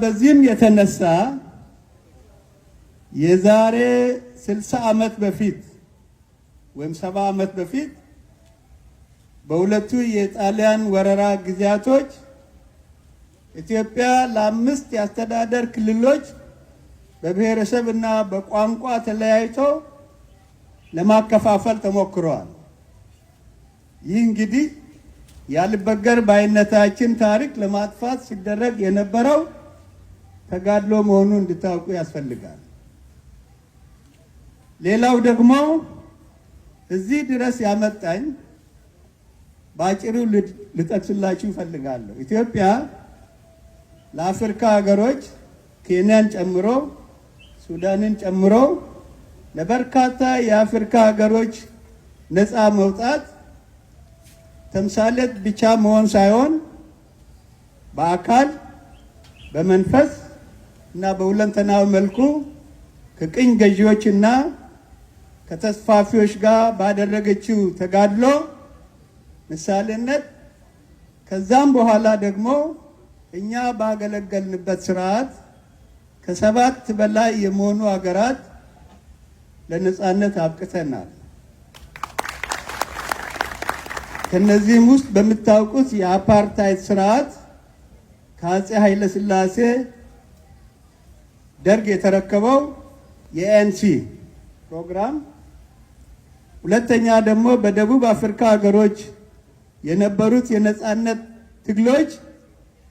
በዚህም የተነሳ የዛሬ 60 ዓመት በፊት ወይም 70 ዓመት በፊት በሁለቱ የጣሊያን ወረራ ጊዜያቶች ኢትዮጵያ ለአምስት የአስተዳደር ክልሎች በብሔረሰብ እና በቋንቋ ተለያይቶ ለማከፋፈል ተሞክረዋል። ይህ እንግዲህ ያልበገር ባይነታችን ታሪክ ለማጥፋት ሲደረግ የነበረው ተጋድሎ መሆኑን እንድታውቁ ያስፈልጋል። ሌላው ደግሞ እዚህ ድረስ ያመጣኝ በአጭሩ ልጠቅስላችሁ እፈልጋለሁ። ኢትዮጵያ ለአፍሪካ ሀገሮች ኬንያን ጨምሮ ሱዳንን ጨምሮ ለበርካታ የአፍሪካ ሀገሮች ነፃ መውጣት ተምሳሌት ብቻ መሆን ሳይሆን በአካል፣ በመንፈስ እና በሁለንተናዊ መልኩ ከቅኝ ገዢዎችና ከተስፋፊዎች ጋር ባደረገችው ተጋድሎ ምሳሌነት፣ ከዛም በኋላ ደግሞ እኛ ባገለገልንበት ስርዓት ከሰባት በላይ የሚሆኑ ሀገራት ለነጻነት አብቅተናል። ከነዚህም ውስጥ በምታውቁት የአፓርታይድ ስርዓት ከአፄ ኃይለ ሥላሴ ደርግ የተረከበው የ ANC ፕሮግራም፣ ሁለተኛ ደግሞ በደቡብ አፍሪካ ሀገሮች የነበሩት የነጻነት ትግሎች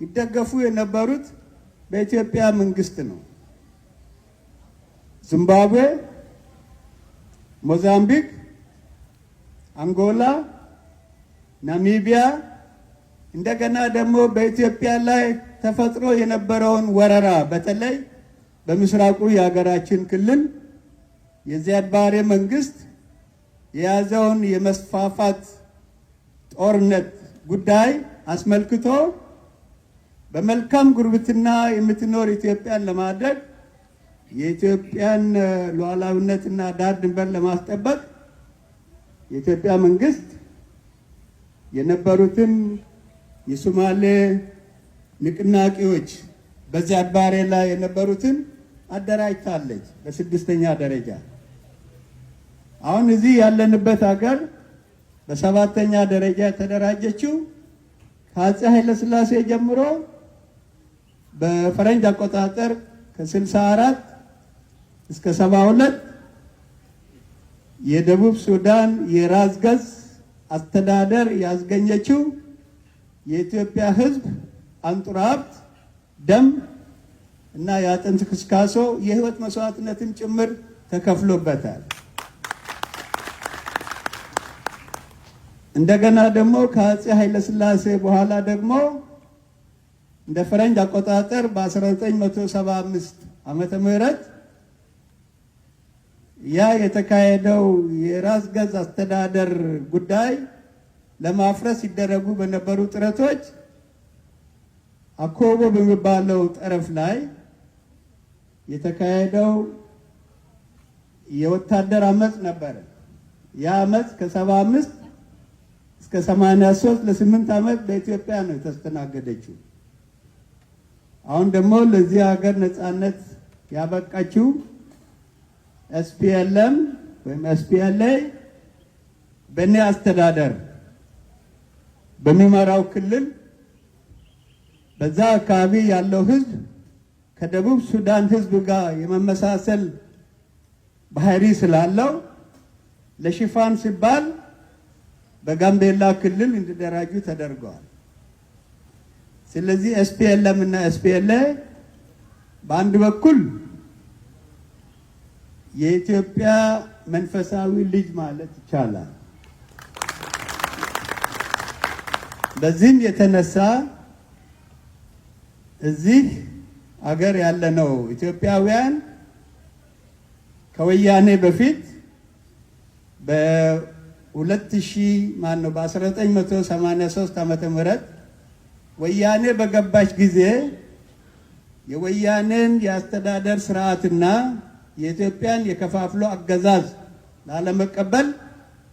ይደገፉ የነበሩት በኢትዮጵያ መንግስት ነው። ዚምባብዌ፣ ሞዛምቢክ፣ አንጎላ፣ ናሚቢያ፣ እንደገና ደግሞ በኢትዮጵያ ላይ ተፈጥሮ የነበረውን ወረራ በተለይ በምስራቁ የሀገራችን ክልል የዚያድ ባሬ መንግስት የያዘውን የመስፋፋት ጦርነት ጉዳይ አስመልክቶ በመልካም ጉርብትና የምትኖር ኢትዮጵያን ለማድረግ የኢትዮጵያን ሉዓላዊነትና ዳር ድንበር ለማስጠበቅ የኢትዮጵያ መንግስት የነበሩትን የሶማሌ ንቅናቄዎች በዚያድ ባሬ ላይ የነበሩትን አደራጅታለች። በስድስተኛ ደረጃ አሁን እዚህ ያለንበት ሀገር በሰባተኛ ደረጃ የተደራጀችው ከአፄ ኃይለሥላሴ ጀምሮ በፈረንጅ አቆጣጠር ከ64 እስከ 72 የደቡብ ሱዳን የራስ ገዝ አስተዳደር ያስገኘችው የኢትዮጵያ ሕዝብ አንጡራ ሀብት፣ ደም እና የአጥንት ክስካሶ የህይወት መስዋዕትነትም ጭምር ተከፍሎበታል። እንደገና ደግሞ ከአፄ ኃይለሥላሴ በኋላ ደግሞ እንደ ፈረንጅ አቆጣጠር በ1975 ዓመተ ምህረት ያ የተካሄደው የራስ ገዝ አስተዳደር ጉዳይ ለማፍረስ ሲደረጉ በነበሩ ጥረቶች አኮቦ በሚባለው ጠረፍ ላይ የተካሄደው የወታደር አመፅ ነበረ። ያ አመፅ ከ75 እስከ 83 ለ8 ዓመት በኢትዮጵያ ነው የተስተናገደችው። አሁን ደግሞ ለዚህ ሀገር ነፃነት ያበቃችው SPLM ወይም SPLA በእኔ አስተዳደር በሚመራው ክልል በዛ አካባቢ ያለው ህዝብ ከደቡብ ሱዳን ህዝብ ጋር የመመሳሰል ባህሪ ስላለው ለሽፋን ሲባል በጋምቤላ ክልል እንዲደራጁ ተደርገዋል። ስለዚህ SPLM እና SPLA በአንድ በኩል የኢትዮጵያ መንፈሳዊ ልጅ ማለት ይቻላል። በዚህም የተነሳ እዚህ አገር ያለነው ኢትዮጵያውያን ከወያኔ በፊት በ2000 ማነው በ1983 ዓመተ ምህረት ወያኔ በገባች ጊዜ የወያኔን የአስተዳደር ስርዓትና የኢትዮጵያን የከፋፍሎ አገዛዝ ላለመቀበል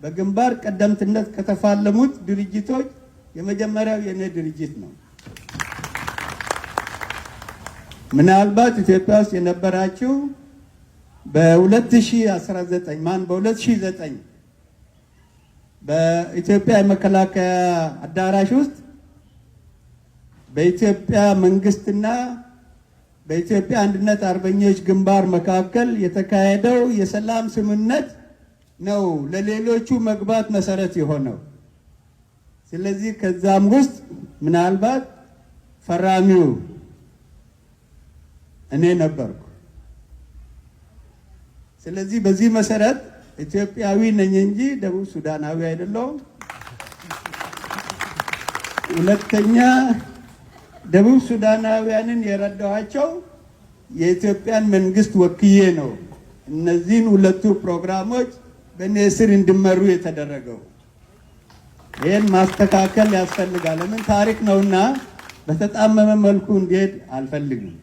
በግንባር ቀደምትነት ከተፋለሙት ድርጅቶች የመጀመሪያው የኔ ድርጅት ነው። ምናልባት ኢትዮጵያ ውስጥ የነበራችሁ በ2019 ማን በ2009 በኢትዮጵያ የመከላከያ አዳራሽ ውስጥ በኢትዮጵያ መንግስትና በኢትዮጵያ አንድነት አርበኞች ግንባር መካከል የተካሄደው የሰላም ስምምነት ነው ለሌሎቹ መግባት መሰረት የሆነው። ስለዚህ ከዛም ውስጥ ምናልባት ፈራሚው እኔ ነበርኩ። ስለዚህ በዚህ መሰረት ኢትዮጵያዊ ነኝ እንጂ ደቡብ ሱዳናዊ አይደለሁም። ሁለተኛ፣ ደቡብ ሱዳናውያንን የረዳኋቸው የኢትዮጵያን መንግስት ወክዬ ነው። እነዚህን ሁለቱ ፕሮግራሞች በእኔ ስር እንዲመሩ የተደረገው። ይህን ማስተካከል ያስፈልጋል። ለምን፣ ታሪክ ነውና በተጣመመ መልኩ እንዲሄድ አልፈልግም።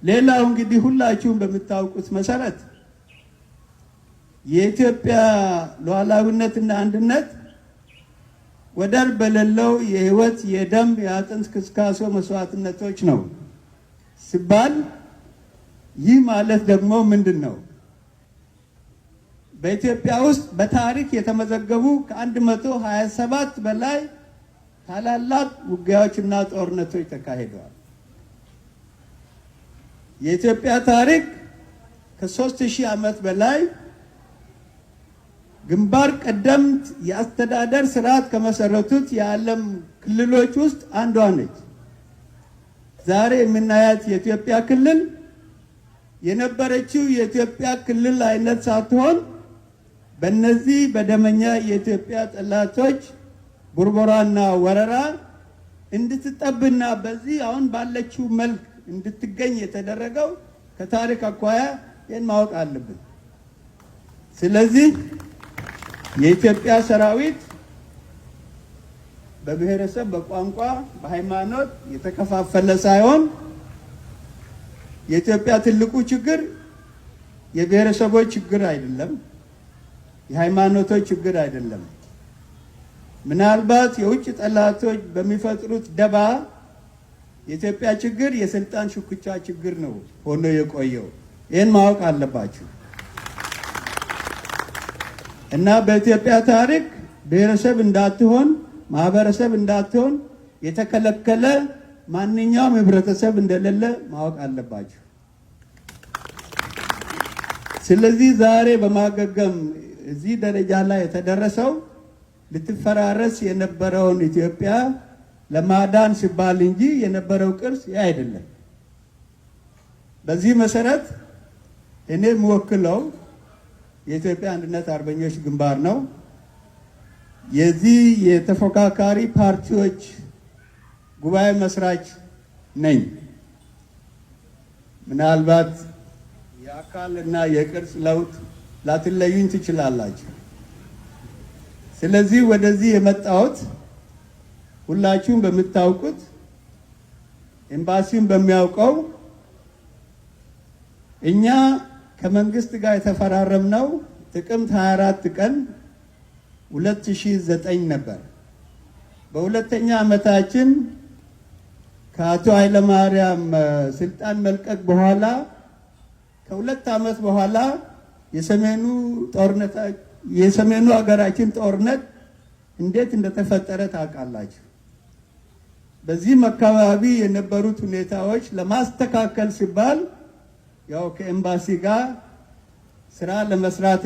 ሌላው እንግዲህ ሁላችሁም በምታውቁት መሰረት የኢትዮጵያ ሉዓላዊነትና አንድነት ወደር በሌለው የህይወት፣ የደም፣ የአጥንት ክስካሶ መስዋዕትነቶች ነው ሲባል፣ ይህ ማለት ደግሞ ምንድን ነው? በኢትዮጵያ ውስጥ በታሪክ የተመዘገቡ ከ127 በላይ ታላላቅ ውጊያዎችና ጦርነቶች ተካሂደዋል። የኢትዮጵያ ታሪክ ከ3000 ዓመት በላይ ግንባር ቀደምት የአስተዳደር ስርዓት ከመሰረቱት የዓለም ክልሎች ውስጥ አንዷ ነች። ዛሬ የምናያት የኢትዮጵያ ክልል የነበረችው የኢትዮጵያ ክልል አይነት ሳትሆን በእነዚህ በደመኛ የኢትዮጵያ ጠላቶች ቡርቦራና ወረራ እንድትጠብና በዚህ አሁን ባለችው መልክ እንድትገኝ የተደረገው ከታሪክ አኳያ ይህን ማወቅ አለብን። ስለዚህ የኢትዮጵያ ሰራዊት በብሔረሰብ፣ በቋንቋ፣ በሃይማኖት የተከፋፈለ ሳይሆን የኢትዮጵያ ትልቁ ችግር የብሔረሰቦች ችግር አይደለም፣ የሃይማኖቶች ችግር አይደለም። ምናልባት የውጭ ጠላቶች በሚፈጥሩት ደባ የኢትዮጵያ ችግር የስልጣን ሽኩቻ ችግር ነው ሆኖ የቆየው። ይህን ማወቅ አለባችሁ። እና በኢትዮጵያ ታሪክ ብሔረሰብ እንዳትሆን፣ ማህበረሰብ እንዳትሆን የተከለከለ ማንኛውም ህብረተሰብ እንደሌለ ማወቅ አለባችሁ። ስለዚህ ዛሬ በማገገም እዚህ ደረጃ ላይ የተደረሰው ልትፈራረስ የነበረውን ኢትዮጵያ ለማዳን ሲባል እንጂ የነበረው ቅርስ ይህ አይደለም። በዚህ መሰረት እኔ የምወክለው የኢትዮጵያ አንድነት አርበኞች ግንባር ነው። የዚህ የተፎካካሪ ፓርቲዎች ጉባኤ መስራች ነኝ። ምናልባት የአካል እና የቅርጽ ለውጥ ላትለዩኝ ትችላላችሁ። ስለዚህ ወደዚህ የመጣሁት ሁላችሁም በምታውቁት፣ ኤምባሲውን በሚያውቀው፣ እኛ ከመንግስት ጋር የተፈራረምነው ጥቅምት 24 ቀን 2009 ነበር። በሁለተኛ ዓመታችን ከአቶ ኃይለማርያም ስልጣን መልቀቅ በኋላ፣ ከ2 ዓመት በኋላ የሰሜኑ ጦርነት፣ የሰሜኑ ሀገራችን ጦርነት እንዴት እንደተፈጠረ ታውቃላችሁ። በዚህም አካባቢ የነበሩት ሁኔታዎች ለማስተካከል ሲባል ያው ከኤምባሲ ጋር ስራ ለመስራት